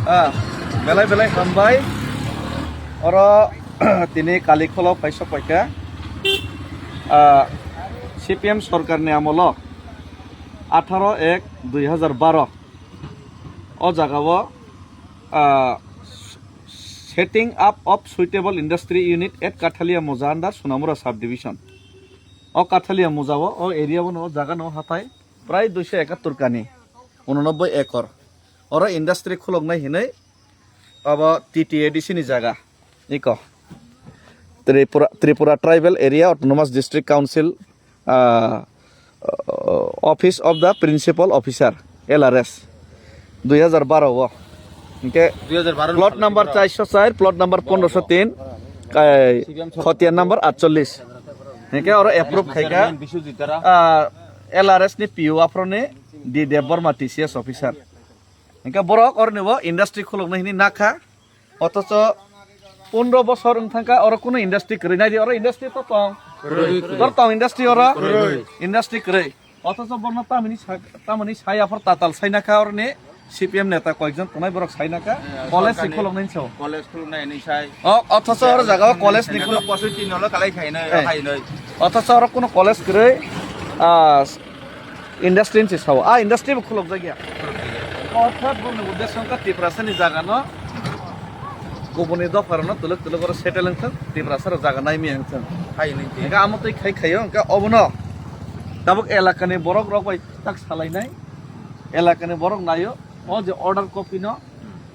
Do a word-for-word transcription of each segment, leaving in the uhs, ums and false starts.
Ah, belai belai hambai. Oro tini Kalikholo paisa paikha. Ah, C P M sorkarni amolo atharo ek dui hazar baro o jagao, ah, setting up of suitable industry unit at Kathalia Muja under Sonamura subdivision. O Kathalia Muja o, o area o no, o jaga no hatai prai duiso ekattor kani, unonoboi ekor. Oro industry khuloknai hinwi abo T T A D C ni jaga. Iko Tripura, Tripura Tribal Area Autonomous District Council, ah, Office of the Principal Officer, L R S, dui hazar baro o. Hinkhe dui hazar baro plot number char sho char, plot number pondro sho tin, kai khotiya number atchollish. Hinkhe oro approve khaikha, ah, L R S ni P O aphro ni D Debbarma T C S officer. Hinkhe borok oroni bo industry khuloknai hinwi nakha. Othocho pondro bosor wng thangkha, oro kunu industry kwrwi. Naidi, oro industry to tong. Kwrwi, kwrwi. Tor tong industry oro? Kwrwi. Industry kwrwi. Othocho bono tamoni sa-, tamoni sai aphor tatal sai nakha oroni C P M neta koyekjon tongnai borok sai nakha. Eh, college ni sorkarni khuloknai hinwi sao. College khuloknai hinwi sai. O, othocho oro jaga o college ni khulok-, posoiti nolo kalai khainai, eh, khainai. Othocho oro kunu college kwrwi, ah, Industry ni se sao, ah, industry bo khulok jak ya. Orthat boni uddesho wngkha Tiprasa ni jaga no kubuni dopha rok no twlwk twlwk oro settle wngthwng, Tiprasa rok jaga nai maya wngthwng. Hai ni ti. Hingke amo twi khai khaio, hingke obono tabuk elaka ni borok rok bai tak salainai, elaka ni borok naio, o je order copy no,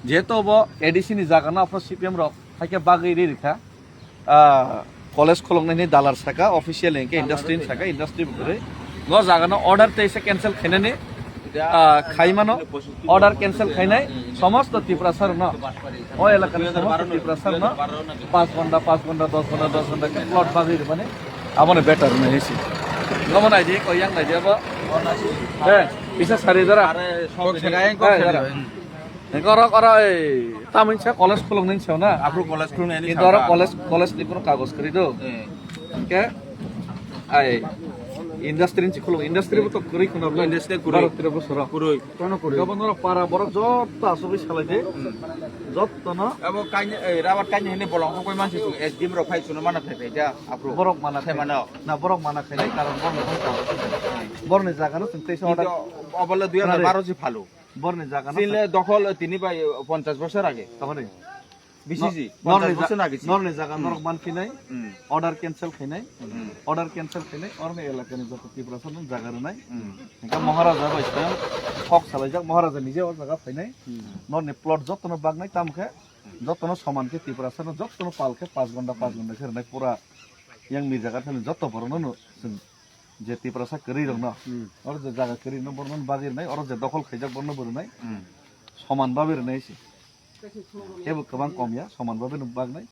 jehetu obo A D C ni jaga no, aphano C P M rok hai khe bagwi ri rikha. Ah, college khuloknai ni dalar saka, official hingke industry ni saka, industry bo kwrwi. Go jaga no order teisa cancel khainani, ah, khaimano, order cancel khainai, somosto Tiprasa rok no, o elaka ni somosto Tiprasa rok no, panch ghonta, panch ghonta, dos ghonta, dos ghonta khe plot bagwi rwmani, abo no better hwnwi si. Go mo nai di, ko yang nai di abo. Eh, bisa sari dara. Are, sok segai, kok Eh, segai. Dara. Hingke oro, oro, ei, tamoni sa college khuloknai ni sao na? Aphuru college khuloknai ni sao na? Kintu oro college, college ni kuno kagoj kwrwi do. Eh. Hingke, ai, industry ni khulok, industry bo to kwrwi khuna bwle. Industry kwrwi. Baro tero bosor. Kwrwi. Kono kwrwi. Gabon oro para borok jotto asugwi salai de. Hmm. Jotto no. Abo kaini, ei, rabar kaini hini bolong koi mansi tu S D M rok phai suno mana phai phai da, aphuru. Borok mana khai. Khai mano. Na borok mana khainai karon borok no kagoj. Borok ni jaga no chwng teisa order. Kintu obole dui hajar baro si phalu. Borni jaga no Chini le dokhol tini bai ponchash bosor age. Tamani? Bisi si, norni ponchash bosor ja-, age si. Norni jaga Hmm. norok manphinai, Hmm. order cancel khainai, Hmm. order cancel khainai, orni elakani joto Tiprasa no jaga rwnai. Hmm. Hingke Maharaja bai se kok salaijak, Maharaja nije o jaga phainai. Hmm. Norni plot jotono bagnai, tamo khe jotono soman khe Tiprasa no jotono pal khe panch ghonta, panch ghonta khe rwnai pura yang ni jaga thani joto borok no no chwng je Tiprasa kwrwi rok no, Hmm. oro je jaga kwrwi no borno bagwi rwnai, oro je dokhol khaijak borno bo rwnai, Hmm. soman bagwi rwnai se. Kebo kwbang kom ya, soman bagwi no bagnai.